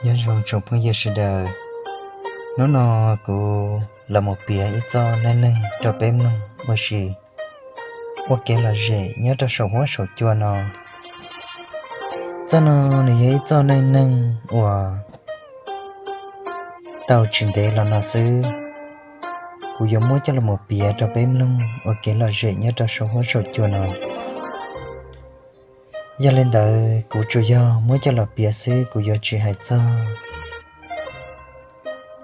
Nyob zoo tsoom phooj ywg sawv daws, hnub no kuv los mus piav ib txoj neej neeg rau peb mloog ua si, ua kev lom zem nyob rau saum huab saum cua no. Txoj no nws yog ib txoj neej neeg uas tau tsis ntev los no xwb, kuv yuav muab coj los mus piav rau peb mloog ua kev lom zem nyob rau saum huab saum cua no. Yog li ntawd kuv tsuas yog muab coj los piav xwb, kuv yuav tsis hais txog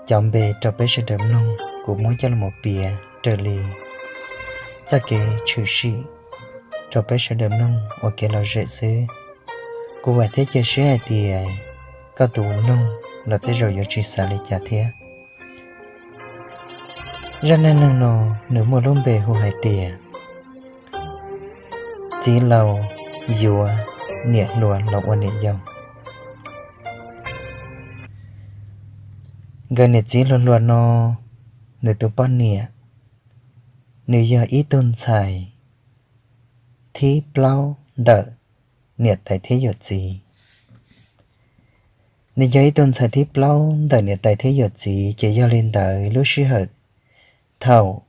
cov npe rau peb sawv daws mloog, kuv muab coj los mus piav raws li txoj kev tshwm sim rau peb sawv daws mloog ua kev lom zem xwb. Kuv vam thiab cia siab hais tias koj tus mloog los tej zaum yuav tsis xav li cas thiab. Zaj neej neeg no nws muaj lub npe hu hais tias txiv laus yuav niam hluas los ua niam yau. Nkawd niam txiv hluas hluas no, nws tus poj niam, nws yog ib tug ntxhais thib plaub ntawm niam tais thiab yawm txiv. Nws yog ib tug ntxhais thib plaub ntawm niam tais thiab yawm txiv, ces yog li ntawd lub sij hawm thaum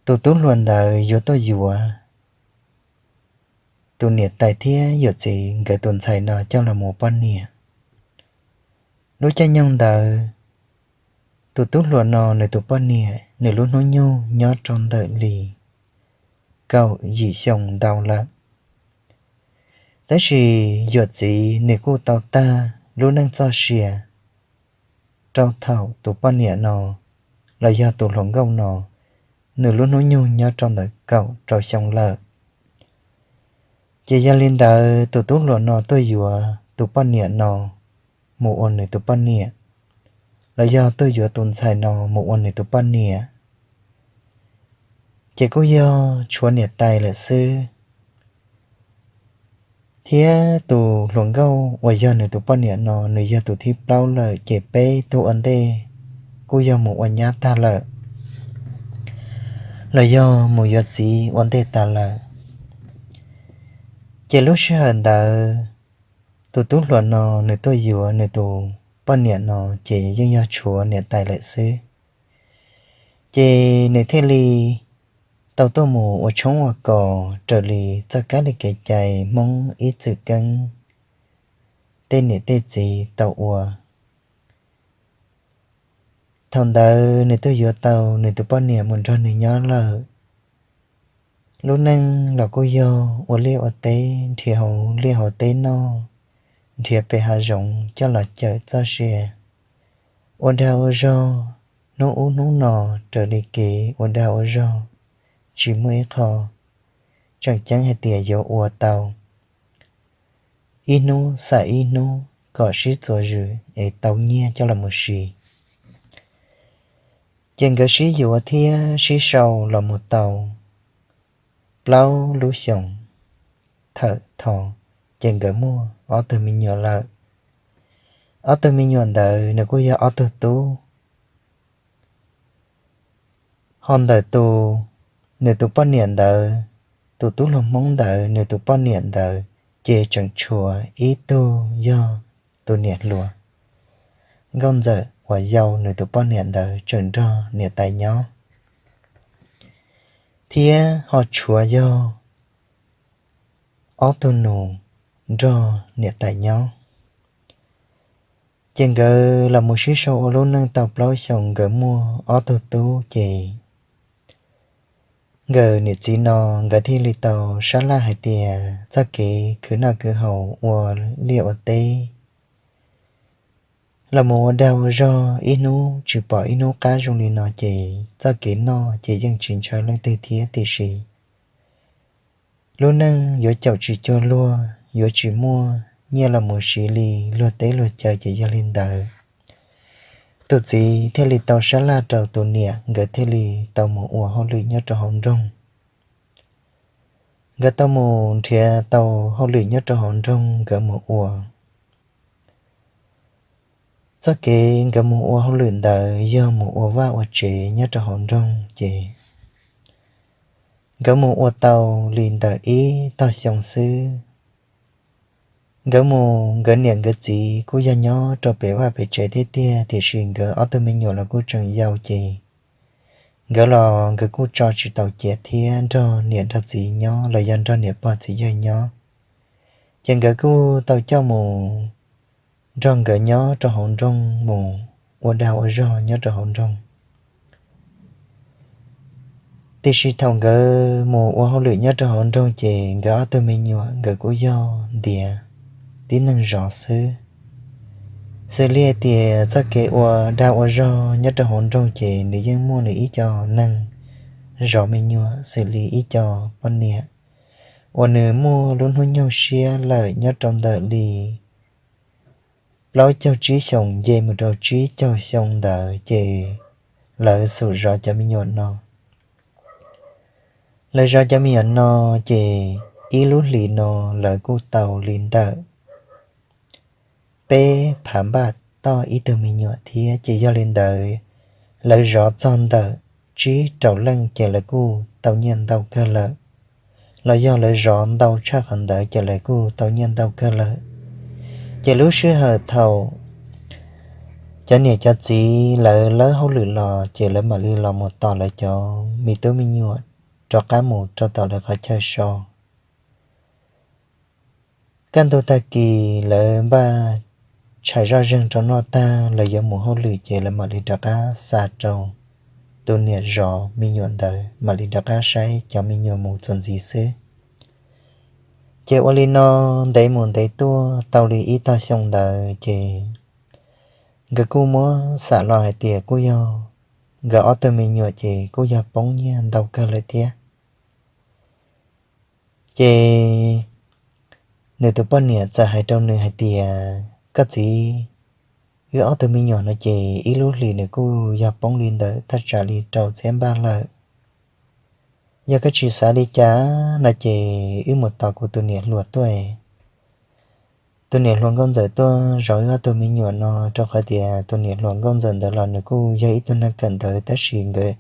tus tub hluas ntawd yuav tuaj yuav tus niam tais thiab yawm txiv nkawd tus ntxhais no coj los mus poj niam. Lub caij nyoog ntawd, tus tub hluas no nws tus poj niam nws lub hnub nyoog nyob rau ntawm li kaum yim xyoo ntau lawm. Tab sis yawm txiv nws kuj tau tag lub neej txoj sia rau thaum tus poj niam no los yog tus hluas nkauj no, nws lub hnub nyoog nyob rau ntawm kaum rau xyoo lawm. Ces yog li ntawd tus tub hluas no tuaj yuav tus poj niam no mus ua nws tus poj niam, los yog tuaj yuav tus ntxhais no mus ua nws tus poj niam, ces kuj yog tshuav niam tais lawm xwb. Thiab tus hluas nkauj uas yog nws tus poj niam no nws yog tus thib plaub lawm, ces peb tug ua ntej kuj yog mus ua nyab tag lawm, los yog mus yuav txiv ua ntej tas lawm. Ces lub sij hawm ntawd tus tub hluas no nws tuaj yuav nws tus poj niam no ces yeej yog tshuav niam tais lawm xwb. Ces nws thiaj li tau tuaj mus ua tshoob ua kos raws li txoj kab li kev cai Hmoob ib txwm keeb tej niam tej txiv tau ua. Thaum ntawd nws twb yuav tau nws tus poj niam mus nrog nws nyob lawm. Lub neej los kuj yog ua liaj ua teb, nrhiav hauv liaj hauv teb noj, nrhiav pem hav zoov coj los cawm txoj sia, ua dag ua zog hnub ub hnub no raws li kev ua dag ua zog, tsis muaj ib qho tseem ceeb hais tias yuav ua tau ib hnub xam ib hnub kom sib txuas zws es tau nyiaj coj los mus siv. Ces nkawd sib yuav thiab sib sau los mus tau plaub lub xyoos thawm tho, ces nkawd muaj ob tug me nyuam lawm. Ob tug me nyuam ntawd nws kuj yog ob tug tub. Ho ntawm tus, nws tus poj niam ntawd, tus tub hluas Hmoob ntawd nws tus poj niam ntawd ces tseem tshuav ib tug yog tus niam hluas nkauj ntxawm uas yau nws tus poj niam ntawd tseem nrog niam tais nyob, thiab ho tshuav yog ob tug nus nrog niam tais nyob. Ces nkawd los mus sib sau ua lub neej tau plaub xyoos, nkawd muaj ob tug tub ces nkawd niam txiv no nkawd thiaj li tau sab laj hais tias txoj kev khwv noj khwv haus ua liaj ua teb los mus ua dag ua zog ib hnub tsis pom ib hnub qab zoo li no ces txoj kev noj ces yeej tsis ntshaw leej twg thiab, tiam sis lub neej yuav caum tsis cuag luag, yuav tsis muaj nyiaj los mus siv li luag teb luag chaw. Ces yog li ntawd, tus txiv thiaj li tau sab laj rau tus niam, nkawd thiaj li tau mus ua hauj lwm nyob rau hauv nroog. Nkawd tau mus nrhiav tau hauj lwm nyob rau hauv nroog, nkawd mus ua. Txoj kev nkawd mus ua hauj lwm ntawd yog mus ua vaj ua tsev nyob rau hauv nroog, ces nkawd mus ua tau li ntawm ib tog xyoo xwb, Nkawd mus, nkawd niam nkawd txiv kuj yog nyob rau pem vaj pem tsev thiab tiag, tiam sis nkawd ob tug me nyuam los kuj tseem yau ces nkawd los nkawd kuj tso tsis tau cia thiab nrog niam nrog txiv nyob los yog nrog niam pog txiv yawg nyob. Ces nkawd kuj tau coj mus nrog nkawd nyob rau hauv nroog, mus ua dag ua zog nyob rau hauv nroog. Tiam sis thaum nkawd mus ua hauj lwm nyob rau hauv nroog ces nkawd ob tug me nyuam nkawd kuj yog ntiav tib neeg zov xwb. Xws li hais tias txoj kev ua dag ua zog nyob rau hauv nroog ces nws yeej muaj nws ib co neeg zov me nyuam xws li ib co poj niam uas nws muaj lub hnub nyoog siab lawm nyob rau ntawm li plaub caug tsib xyoos nce mus rau tsib caug xyoo ntawd ces lawv xub zov cov me nyuam no. Lawv zov cov me nyuam no ces ib lub hlis no lawv kuj tau li ntawm peb phav npaj toj ib tug me nyuam thiab. Ces yog li ntawd, lawv zov txog ntawm tsib rau leej ces lawv kuj tau nyiaj ntau kawg lawm, los yog lawv zov ntau tshaj qhov ntawd ces lawv kuj tau nyiaj ntau kawg lawm. Ces lub sij hawm thaum cov niam cov txiv lawv lawb hauj lwm los ces lawv mam li los mus tos lawv cov me tub me nyuam rov qab mus rau tom lawv qhov chaw so. Kaj ntug tag kis lawv npaj tshais zoj zeeg rau noj tag, lawv yuav mus hauj lwm ces lawv mam li rov qab xa rau tus niam zov me nyuam ntawd mam li rov qab saib cov me nyuam mus txuas ntxiv xwb. Ces ua li no ntev mus ntev tuaj tau li ib tog xyoo ntawd ces nkawd kuj muab xam los hais tias kuj yog nkawd ob tug me nyuam ces kuj yog poob nyiaj ntau kawg lawm thiab. Ces nws tus poj niam txawm hais rau nws hais tias, koj txiv, wb ob tug me nyuam no ces ib lub hlis nws kuj yog poob li ntawm thaj tsam li rau txhiab npaj lawm. Yog koj tsis xav li cas no ces wb mus tos kuv tus niam hluas tuaj. Tus niam hluas nkauj ntxawm tuaj zov wb ob tug me nyuam no, rau qhov tias tus niam hluas nkauj ntxawm ntawd los nws kuj yog ib tug neeg kawm ntawv tab sis nkawd,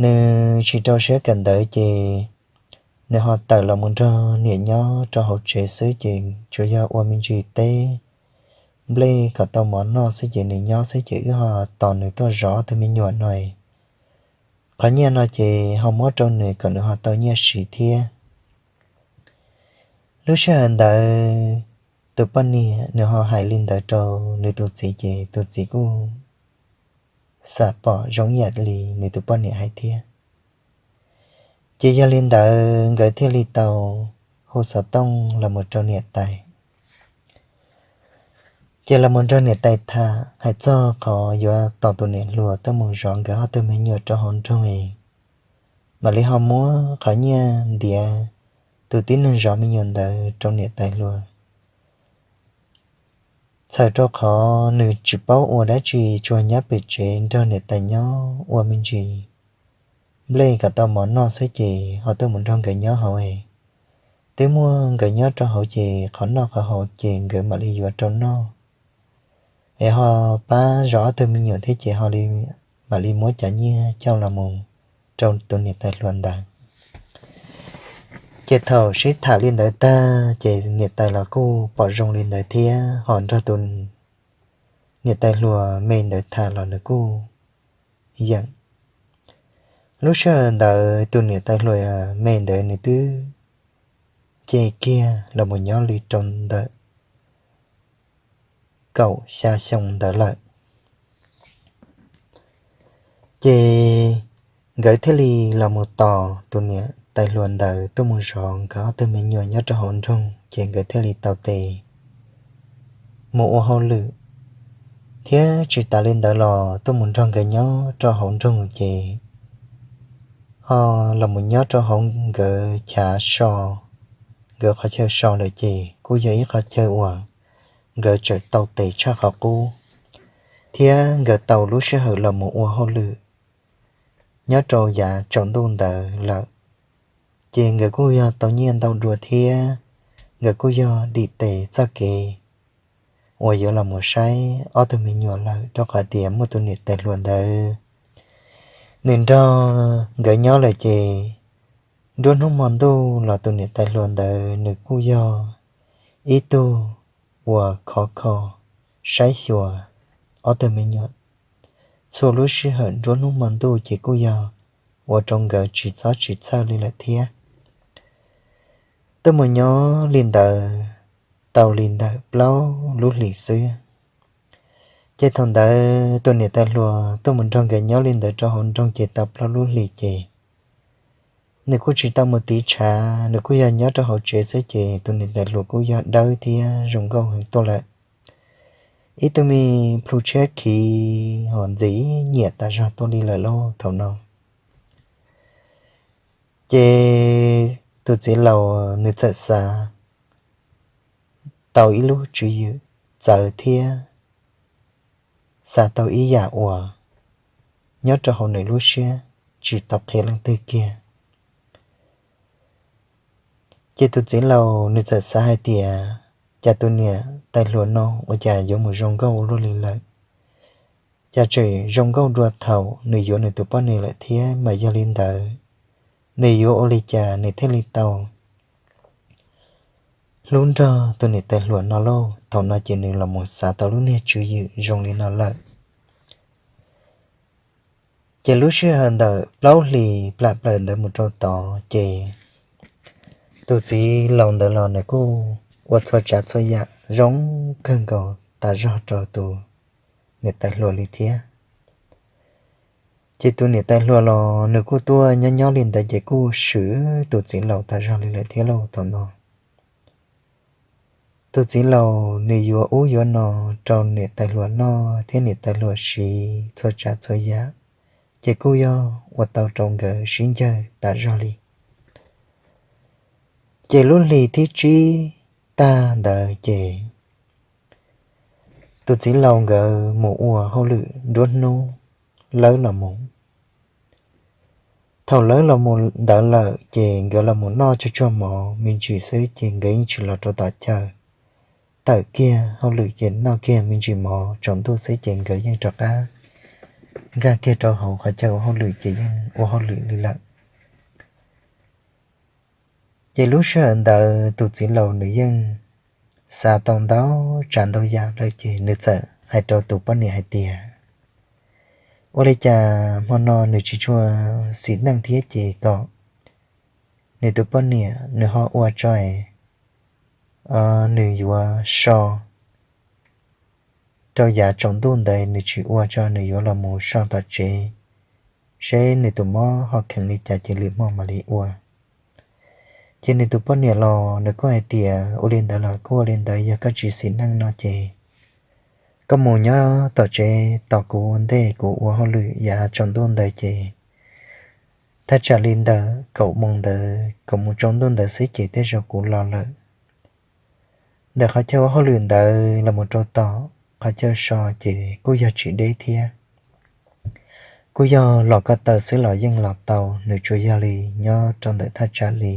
nws tsis rau siab kawm ntawv ces nws ho tawm los mus nrog niam nyob rau hauv tsev xwb ces tsuas yog ua me ntsis teb nplej kom tau mov noj xwb ces nws nyob xwb ces wb ho tos nws tuaj zov ob tug me nyuam no. Qhov nyiaj no ces ho muab rau nws kom nws ho tau nyiaj siv thiab. Lub sij hawm ntawd tus poj niam nws ho hais li ntawd rau nws tus txiv ces tus txiv kuj xam pom zoo ib yam li nws tus poj niam hais thiab. Ces yog li ntawd nkawd thiaj li tau hu xov tooj los mus rau niam tais. Ces los mus nrog niam tais tham hais txog qhov yuav tos tus niam hluas tuaj mus zov nkawd ob tug me nyuam rau hauv nroog, mam li ho muab qhov nyiaj ntiav tus tib neeg zov me nyuam ntawd rau niam tais hluas. Txhawm rau qhov nws tsis paub ua dab tsi, tsuas nyob pem tsev nrog niam tais nyob ua me ntsis nplej kom tau mov noj xwb ces ho tuaj mus nrog nkawd nyob hauv. Twb muaj nkawd nyob rau hauv ces qhov noj qhov haus ces nkawd mam li yuav rau noj, es ho pab zov ob tug me nyuam thiab ces ho mam li muab cov nyiaj coj los mus rau tus niam tais hluas ntawd. Ces thaum sib tham li ntawd tag ces niam tais los kuj pom zoo li ntawd thiab ho nrog tus niam tais hluas me ntawd tham los nws kuj yeem. Lub sij hawm ntawd tus niam tais hluas me ntawd nws twb nce kiag los mus nyob li rau ntawm kaum xya xyoo ntawd lawm. Ces nkawd thiaj li los mus tos tus niam tais hluas ntawd tuaj mus zov nkawd ob tug me nyuam nyob rau hauv nroog ces nkawd thiaj li tau tes mus ua hauj lwm. Thiab tsis tas li ntawd los tuaj mus nrog nkawd nyob rau hauv nroog ces ho los mus nyob rau hauv nkawd chav so, nkawd qhov chaw so lawm ces kuj yog ib qhov chaw uas nkawd tseem tau tes tshaj qhov qub, thiab nkawd tau lub sij hawm los mus ua hauj lwm nyob rau yav tsaus ntuj ntawd lawm. Ces nkawd kuj yog tau nyiaj ntau dua thiab nkawd kuj yog dim tes txoj kev uas yuav los mus saib ob tug me nyuam lawm, rau qhov tias muaj tus niam tais hluas ntawd nws nrog nkawd nyob lawm ces nruab hnub hmo ntuj los tus niam tais hluas ntawd nws kuj yog ib tug uas khov kho saib xyuas ob tug me nyuam. Txhua lub sij hawm nruab hnub hmo ntuj ces kuj yog ua rau nkawd tsis txob tsis txhawj li lawm thiab. Tuaj mus nyob li ntawd tau li ntawm plaub lub hlis xwb. Ces thaum ntawd tus niam tais hluas tuaj mus nrog nkawd nyob li ntawd rau hauv nroog ces tau plaub lub hlis ces nws kuj tsis tau mus tiv tshav, nws kuj yog nyob rau hauv tsev xwb ces tus niam tais hluas kuj yog dawb thiab zoo nkauj heev tuaj lawm. Ib tug me plhu tshiab khiv ho ntxim nyiam tas zog tuaj li lawm lauj thaum no. Ces tus txiv laus nws txawm xav tau ib lub tswv yim txawv thiab xav tau ib yam uas nyob rau hauv nws lub siab tsis tau qhia leej twg kiag. Ces tus txiv laus nws txawm xav hais tias, cas tus niam tais hluas no ua cas yuav mus zoo nkauj ua luaj li lawm, cas tseem zoo nkauj dua thaum nws yuav nws tus poj niam lawm thiab. Mas yog li ntawd, nws yuav ua li cas nws thiaj li tau hlub nrog tus niam tais hluas no lauj? Thaum no ces nws los mus xav tau lub niag tswv yim zoo li no lawm. Ces lub sij hawm ntawm plaub hlis plam plaws ntawd mus rau tod ces tus txiv laus ntawd los nws kuj ua txhua tsav txhua yam zoo kawg nkaus tas zog rau tus niam tais hluas li thiab. Ces tus niam tais hluas los nws kuj tuaj nyob nyob li ntawd ces kuj swm tus txiv laus tas zog li lawm thiab lauj thaum no. Tus txiv laus nws yuav ub yuav no rau niam tais hluas noj thiab niam tais hluas siv txhua tsav txhua yam, ces kuj yog ua tau rau nkawd sib ncawg tas zog li. Ces lub hlis thib tsib tag ntawd ces tus txiv laus nkawd mus ua hauj lwm nruab hnub lawv los mus. Thaum lawv los mus ntawd lawm ces nkawd los mus noj tsuag tsuag mov me ntsis xwb ces nkawd yeej tsis los rau tom chaw. Tawm kiag hauj lwm ces noj kiag me ntsis mov tsaus ntuj xwb ces nkawd yeej rov qab nkag kiag rau hauv qhov chaw ua hauj lwm ces yeej ua hauj lwm li lawm. Ces lub sij hawm ntawd tus txiv laus nws yeej xav tau ntau tsav ntau yam lawm ces nws txawm hais rau tus poj niam hais tias, ua li cas hmo no nws tsis tshua xis neej thiab ces kom nws tus poj niam nws ho ua tso es nws yuav so rau yav tsaus ntuj ntawd, nws tsis ua tso nws yuav los mus so tom tsev, seb nws tus mob ho kheev li cas ces lwm hmo mam li ua. Ces nws tus poj niam los nws kuj hais tias, ua li ntawd los kuj ua li ntawd, yog koj tsis xis neej no ces koj mus nyob tom tsev tos kuv ua ntej, kuv ua hauj lwm yav tsaus ntuj ntawd ces thaj tsam li ntawm kaum moos ntawd, kaum moos tsaus ntuj ntawd xwb ces tej zaum kuv los lawm. Ntawm qhov chaw ua hauj lwm ntawd los mus rau tom qhov chaw so ces kuj yog tsis deb thiab, kuj yog los ko taw xwb los yeej los tau, nws tsuas yog li nyob rau ntawm thaj tsam li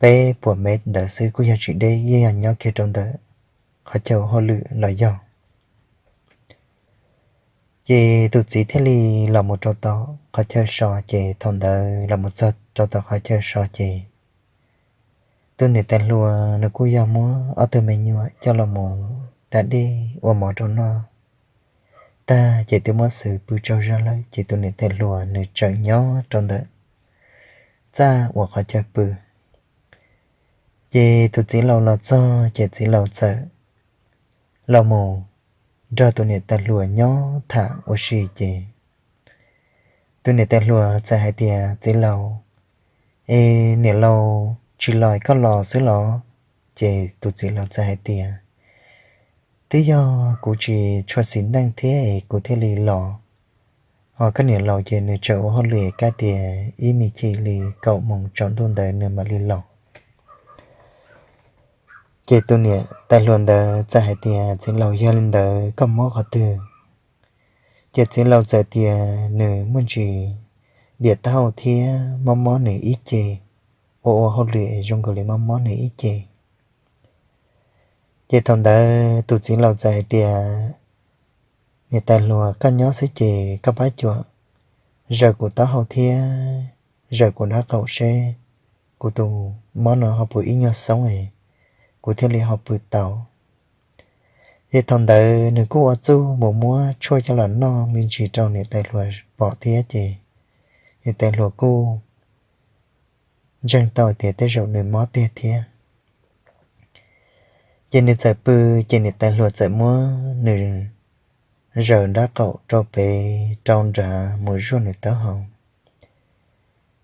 peb puas mev ntawd xwb, kuj yog tsis deb, yeej yog nyob kiag rau ntawm qhov chaw ua hauj lwm los yog. Ces tus txiv thiaj li los mus rau tom qhov chaw so, ces thaum ntawd los mus txog rau tom qhov chaw so ces tus niam tais hluas nws kuj yog muab ob tug me nyuam coj los mus da dej ua mov rau noj tag ces twb muab xwb pw tsaug zog lawm, ces tus niam tais hluas nws tseem nyob rau ntawm txaj uas qhov chaw pw. Ces tus txiv laus los txog ces txiv laus txawm los mus nrog tus niam tais hluas nyob tham ua si ces tus niam tais hluas txawm hais tias, txiv laus, es niam laus tsis los koj los xwb los? Ces tus txiv laus txawm hais tias, twb yog kuv tsis tshua xis neej thiab es kuv thiaj li los, ho koj niam laus ces nws tseem ua hauj lwm kaj tias ib me chim li kaum moos tsaus ntuj ntawd nws mam li los. Ces tus niam tais hluas ntawd txawm hais tias, txiv laus, yog li ntawd koj mob qhov twg? Ces txiv laus txawm tias nws muaj ntsis diam taub hau thiab mob mob nws ib ce, ua ua hauj lwm zoo nkaus li mob mob nws ib ce. Ces thaum ntawd tus txiv laus txawm hais tias, niam tais hluas, koj nyob xwb ces koj pab cuam zaws kuv taub hau thiab zaws kuv nraub qaum seb kuv tus mob no ho puv ib nyuag xoob es kuv thiaj li ho pw tau. Ces thaum ntawd nws kuj ua txuj mus muab tshuaj coj los noj me ntsis rau niam tais hluas pom thiab ces niam tais hluas kuj ntseeg tau tias tej zaum nws mob tiag thiab. Ces nws txawm pw, ces niam tais hluas txawm muab nws zaws nraub qaum rau pem rau nrad mus zuaj nws taub hau.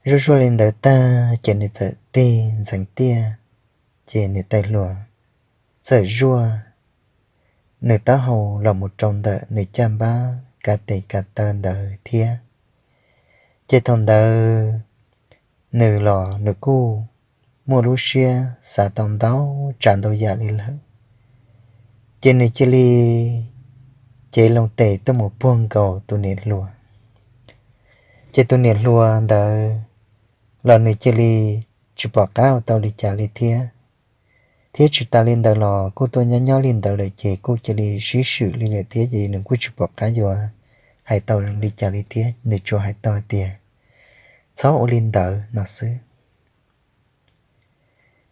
Zuaj zuaj li ntawd tag ces nws txawm tig ntxeev tiaj, ces niam tais hluas txawm zuaj nws taub hau los mus rau ntawm nws caj npab kav tes kav taw ntawd thiab. Ces thaum ntawd nws los nws kuj muaj lub siab xav tau ntau tsav ntau yam li lawm, ces nws cia li cev loo tes tuaj mus puag nkaus tus niam hluas. Ces tus niam hluas ntawd los nws cia li tsis pom qab ua tau li cas li thiab. Thiab tsis tas li ntawd los kuj tuaj nyob nyob li ntawd lawm ces kuj cia li sib swm li lawm thiab ces nws kuj tsis pom qab yuav hais tau li cas li thiab, nws tsuas hais tau hais tias, txhob ua li ntawd no xwb.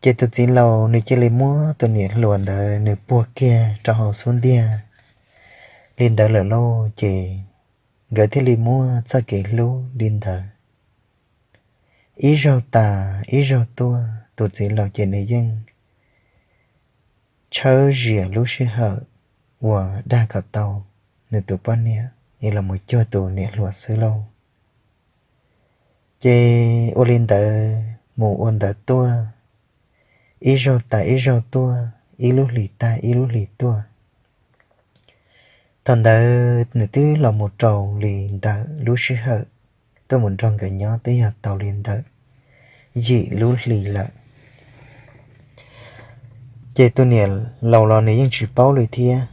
Ces tus txiv laus nws cia li muab tus niam hluas ntawd nws puag kiag rau hauv xub ntiag li ntawd lawm lauj, ces nkawd thiaj li muaj txoj kev hlub li ntawd. Ib zaug tas ib zaug tuaj, tus txiv laus ces nws yeej tshawb zias lub sij hawm uas dag kom tau nws tus poj niam es los mus cuag tus niam hluas xwb lauj. Ces ua li ntawd mus ua ntawd tuaj, ib zaug tas ib zaug tuaj, ib lub hlis tag ib lub hlis tuaj. Thaum ntawd nws twb los mus rau li ntawm lub sij hawm tuaj mus nrog nkawd nyob twb yog tau li ntawm yim lub hlis lawm. Ces tus niam laus los nws yeej tsis paub li thiab.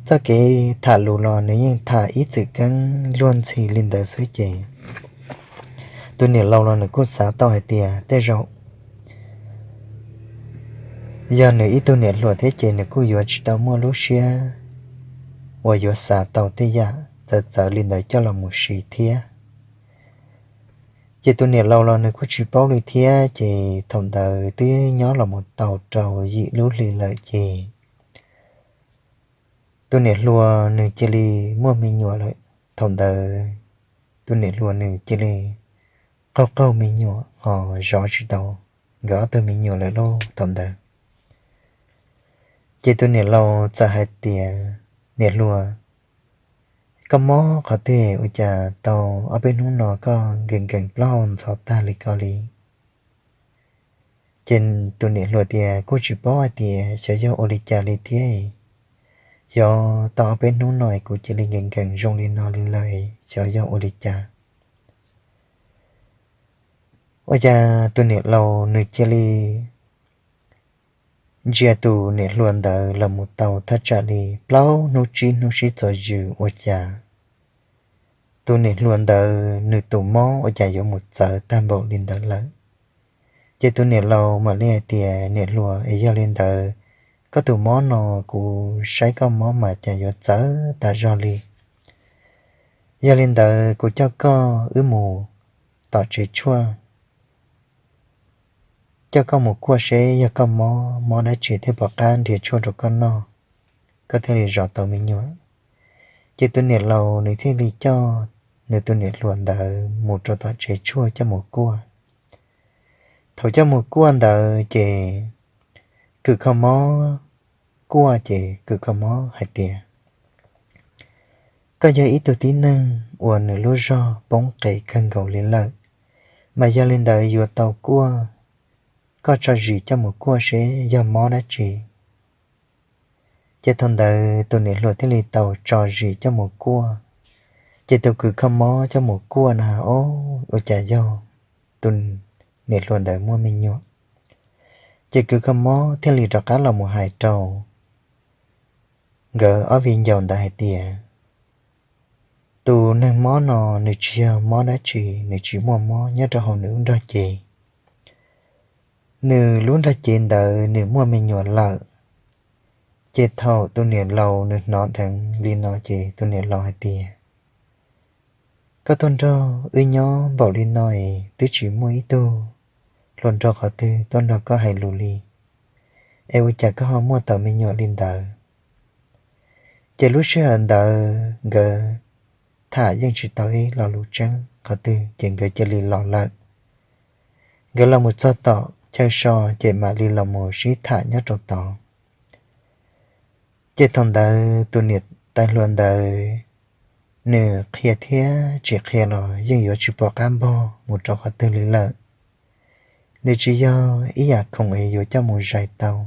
Txoj kev tham lus los nws yeej tham ib txwm keeb luag ntxhi li ntawd xwb ces tus niam laus los nws kuj xav tau hais tias tej zaum yog nws ib tug niam hluas thiab ces nws kuj yuav tsis tau muaj lub siab uas yuav xav tau tej yam txawv txawv li ntawd coj los mus siv thiab. Ces tus niam laus los nws kuj tsis paub li thiab ces thaum ntawd twb nyob los mus tau rau yim lub hli lawm ces tus niam hluas nws cia li muaj me nyuam lawm. Thaum ntawd tus niam hluas nws cia li qaug qaug me nyuam ho zov tsis tau nkawd ob tug me nyuam lawm lauj thaum ntawd. Ces tus niam laus txawm hais tias, niam hluas, koj mob qhov twg ua cas tau ob peb hnub no koj nkees nkees plaub hau ntxhov tag li ko li? Ces tus niam hluas tias kuj tsis paub hais tias xyov yog ua li cas li thiab, xyov tau ob peb hnub no kuv cia li nkees nkees zoo li no li lawm, xyov yog ua li cas. Ua cas tus niam laus nws cia li ntsia tus niam hluas ntawd los mus tau thaj tsam li plaub hnub tsib hnub sib txuas zws ua cas tus niam hluas ntawd nws tus mob ua cas yuav mus txawv tag npaum li ntawd lawm. Ces tus niam laus mam li hais tias, niam hluas, es yog li ntawd koj tus mob no kuv saib koj mob mas cas yuav txawv tas zog li. Yog li ntawd kuv coj koj wb mus tom tsev tshuaj, coj koj mus kuaj seb yog koj mob mob dab tsi thiaj pom qab nrhiav tshuaj rau koj noj, koj thiaj li zov tau me nyuam. Ces tus niam laus nws thiaj li coj nws tus niam hluas ntawd mus rau tom tsev tshuaj coj mus kuaj. Thaum coj mus kuaj ntawd ces kws kho mob kuaj ces kws kho mob hais tias, koj yog ib tug tib neeg uas nws lub zog poob qes kawg nkaus li lawm, mas yog li ntawd yuav tau kuaj, koj tso zis coj mus kuaj seb yog mob dab tsi. Ces thaum ntawd tus niam hluas thiaj li tau tso zis coj mus kuaj. Ces tus kws kho mob coj mus kuaj na, o, ua cas yog tus niam hluas ntawd muaj me nyuam. Ces kws kho mob thiaj li rov qab los mus hais rau nkawd ob viv ncaus ntawd hais tias, tus neeg mob no nws tsis yog mob dab tsi, nws tsis muaj mob nyob rau hauv nws lub nrog cev. Nws lub nrog cev ntawd nws muaj me nyuam lawm. Ces thaum tus niam laus nws hnov dheev li no ces tus niam laus hais tias, Koj tuaj nrog wb nyob npaum li no es twb tsis muaj ib tug hluas nraug qhov twg tuaj nrog koj hais lus li, es ua cas koj ho muaj tau me nyuam li ntawd? Ces lub sij hawm ntawd nkawd tham yeej tsis tau ib lo lus tseeb qhov twg ces nkawd cia li los lawm. Nkawd los mus txog tom chaw so ces mam li los mus sib tham nyob rau tod. Ces thaum ntawd tus niam tais hluas ntawd nws qhia thiab tsis qhia los yeej yuav tsis pom qab npog mus rau qhov twg li lawm. Nws tsis yog ib yam khoom es yuav coj mus zais tau,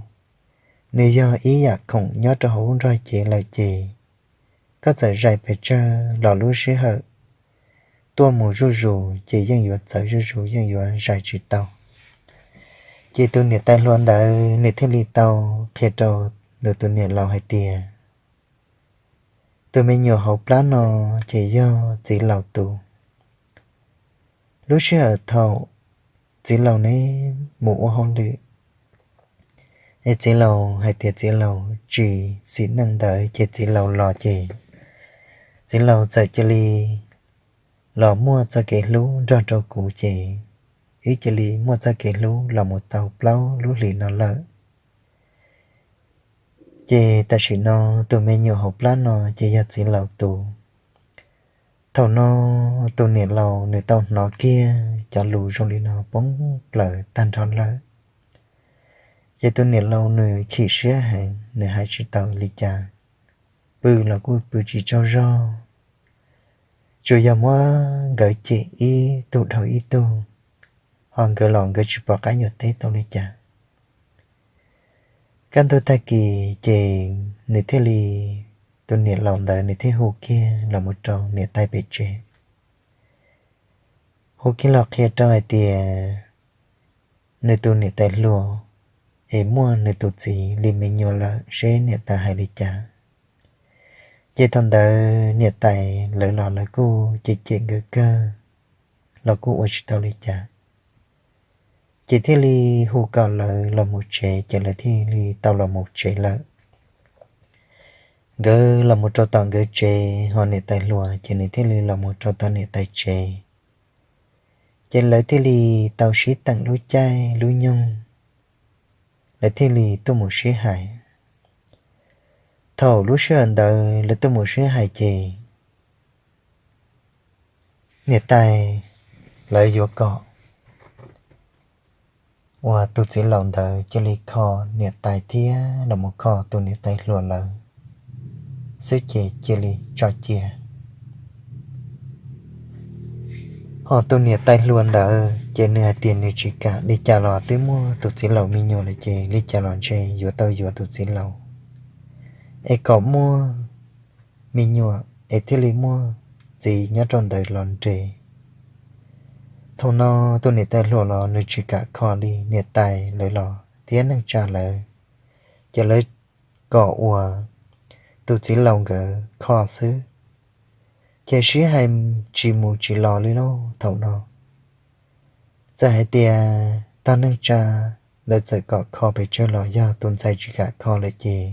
nws yog ib yam khoom nyob rau hauv lub nrog cev lawm ces koj txawm zais pes tsawg los lub sij hawm tuaj mus zuj zus ces yeej yuav txawv zuj zus, yeej yuav zais tsis tau. Ces tus niam tais hluas ntawd nws thiaj li tau qhia rau nws tus niam laus hais tias tus me nyuam hauv plab no ces yog txiv laus tus. Lub sij hawm thaum txiv laus neb mus ua hauj lwm es txiv laus hais tias txiv laus tsis xis neej ntawd ces txiv laus los ces txiv laus txawm cia li los muaj txoj kev hlub nrog rau kuv ces wb cia li muaj txoj kev hlub los mus tau plaub lub hlis no lawm. Ces tam sim no tus me nyuam hauv plab no ces yog txiv laus tus. Thaum no tus niam laus nws tau hnov kiag cov lus zoo li no poob plaws tag nrho lawm. Ces tus niam laus nws chim siab heev, nws hais tsis tau li cas, pw los kuj pw tsis tsaug zog, tsuas yog muab nkawd cem ib tug dhau ib tug, ho nkawd los nkawd tsis pom qab yuav teb tau li cas. Kaj ntug tag kis ces nws thiaj li, tus niam laus ntawd nws thiaj hu kiag los mus rau niam tais pem tsev. Hu kiag los qhia rau hais tias nws tus niam tais hluas es muaj nws tus txiv li me nyuam lawm, seb niam tais hais li cas. Ces thaum ntawd niam tais lawv los lawv kuj cem cem nkawd kawg los kuj ua tsis tau li cas. Ces thiaj li hu kom lawv los mus tsev, ces lawv thiaj li tau los mus tsev lawm. Nkawd los mus rau tom nkawd tsev, ho niam tais hluas ces nws thiaj li los mus rau tom niam tais tsev. Ces lawv thiaj li tau sib teem lub caij lub nyoog, lawv thiaj li tuaj mus sib hais. Thaum lub sij hawm ntawd lawv tuaj mus sib hais ces niam tais lawv yuav kom uas tus txiv laus ntawd cia li kho niam tais thiab los mus kho tus niam tais hluas lawv xwb ces cia li tso cia. Ho tus niam tais hluas ntawd ces nws hais tias nws tsis kam, li cas los twb muaj tus txiv laus me nyuam lawm ces li cas los ntshe yuav tau yuav tus txiv laus es kom muaj me nyuam es thiaj li muaj txiv nyob rau ntawd los nres. Thaum no tus niam tais hluas los nws tsis kam kho li, niam tais lawv los thiab neej tsa lawv, ces lawv kom uas tus txiv laus nkawd kho xwb. Ces sib hais tsis mus tsis los li lauj. Thaum no txawm hais tias tog neej tsa lawv txawm kom kho pes tsawg los yog tus ntxhais tsis kam kho lawm ces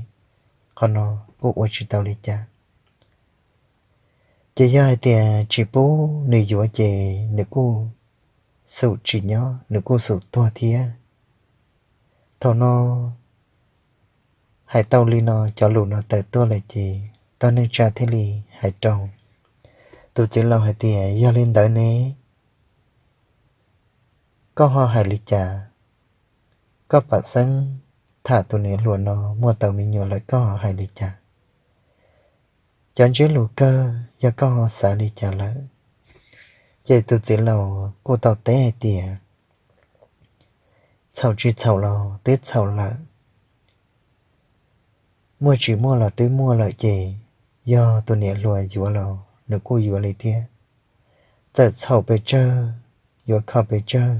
qhov no kuj ua tsis tau li cas. Ces yog hais tias tsis pub nws yuav ces nws kuj xum tsis nyob, nws kuj xum tuag thiab. Thaum no hais tau li no, cov lus no tawm tuaj lawm ces tog neej tsa thiaj li hais rau tus txiv laus hais tias, yog li ntawd ne, koj ho hais li cas? Koj pam xeeb tham tus niam hluas no muaj tau me nyuam lawm koj ho hais li cas? Cov ntsiab lus kawg yog koj ho xav li cas lawm? Ces tus txiv laus kuj tau teb hais tias, txhaum tsis txhaum los twb txhaum lawm, muaj tsis muaj los twb muaj lawm ces yog tus niam hluas yuav los nws kuj yuav li thiab. Txawm txhaum pes tsawg, yuav kho pes tsawg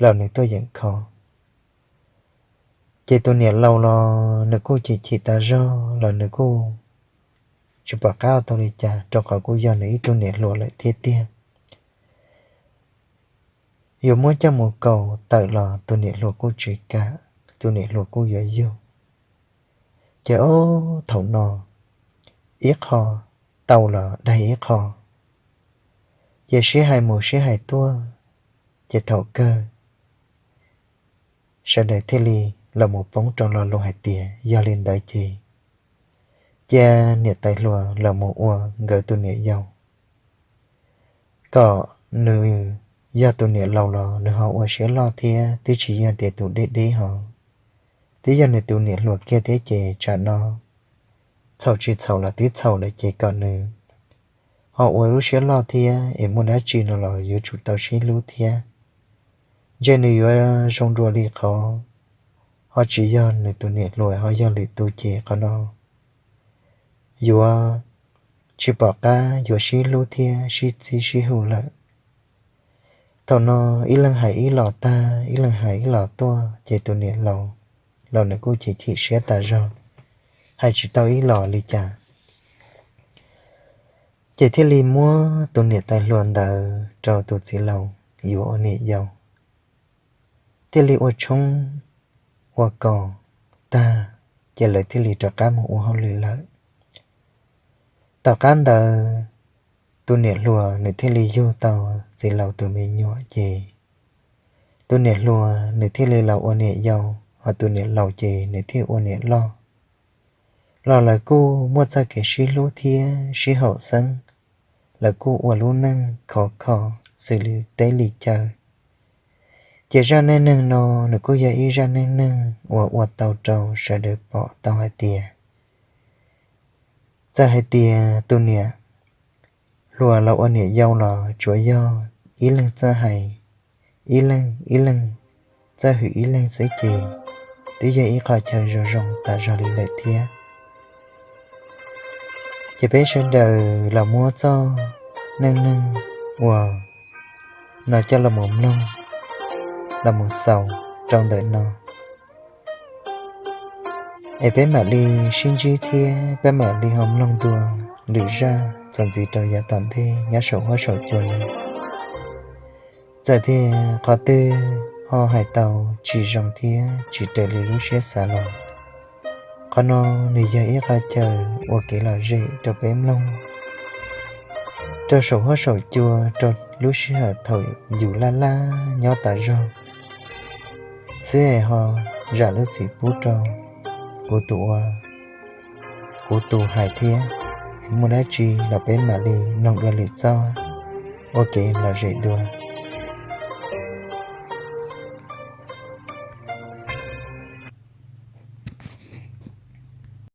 los nws tuaj yeem kho. Ces tus niam laus los nws kuj chim chim tas zog los nws kuj tsis pom qab tau li cas, rau qhov kuj yog nws ib tug niam hluas lawm thiab tiag. Yuav muab coj mus kaus tawm los tus niam hluas kuj tsis kam, tus niam hluas kuj yuav yug. Ces ob thaum no ib qho tau los daig ib qho, Ces sib hais mus sib hais tuaj, ces thaum kawg sawv daws thiaj li los mus poob rau lo lus hais tias yog li ntawd ces cia niam tais hluas los mus ua nkawd tus niam yau, kom nws yog tus niam laus los nws ho ua siab loj thiab twb tsis yog tias tus deb deb ho, twb yog nws tus niam hluas kiag thiab ces tsam no txhaum tsis txhaum los twb txhaum lawm ces kom nws ho ua lub siab loj thiab es muaj dab tsi no los yuav tsum tau sib hlub thiab. Ntshe nws yuav zoo dua li qhov ho tsis yog nws tus niam hluas ho yog lwm tus ces qhov no yuav tsis pom qab yuav sib hlub thiab sib txib sib hu lawm. Thaum no ib leeg hais ib los tag, ib leeg hais ib los tuaj, ces tus niam laus los nws kuj chim chim siab tas zog, hais tsis tau ib los li cas. Ces thiaj li muab tus niam tais hluas ntawd rau tus txiv laus yuav ua niam yau, thiaj li ua tshoob ua kos tag, ces lawv thiaj li rov qab mus ua hauj lwm lawm. Tom qab ntawd tus niam hluas nws thiaj li yug tau txiv laus tus me nyuam ces tus niam hluas nws thiaj li los ua niam yau, ho tus niam laus ces nws thiaj ua niam loj. Los lawv kuj muaj txoj kev sib hlub thiab sib haum xeeb, lawv kuj ua lub neej khov kho xws li teb li chaw. Ces zaj neej neeg no nws kuj yog ib zaj neej neeg uas ua tau rau sawv daws pom tau hais tias, txawm hais tias tus niam hluas los ua niam yau los tsuav yog ib leeg txawj hais ib leeg, ib leeg txawj hwm ib leeg xwb ces twb yog ib qho chaw zoo zoo tas zog li lawm thiab. Ces peb sawv daws los muab txoj neej neeg uas no coj los mus mloog, los mus xaus rau ntawm no, es peb mam li sib ntsib thiab peb mam li ho mloog dua lwm zaj txuas ntxiv rau yav tom ntej nyob saum huab saum cua no. Txawm tias qhov twg ho hais tau tsis zoo thiab tsis raws li lub siab xav los, qhov no nws yog ib qho chaw ua kev lom zem rau peb mloog rau saum huab saum cua rau lub sij hawm thaum yus laj laj nyob tas zog xwb es ho zam lub txim pub rau kuv tus ua, kuv tus hais thiab. Muaj dab tsi los peb mam li mloog dua lwm txoj ua kev lom zem dua.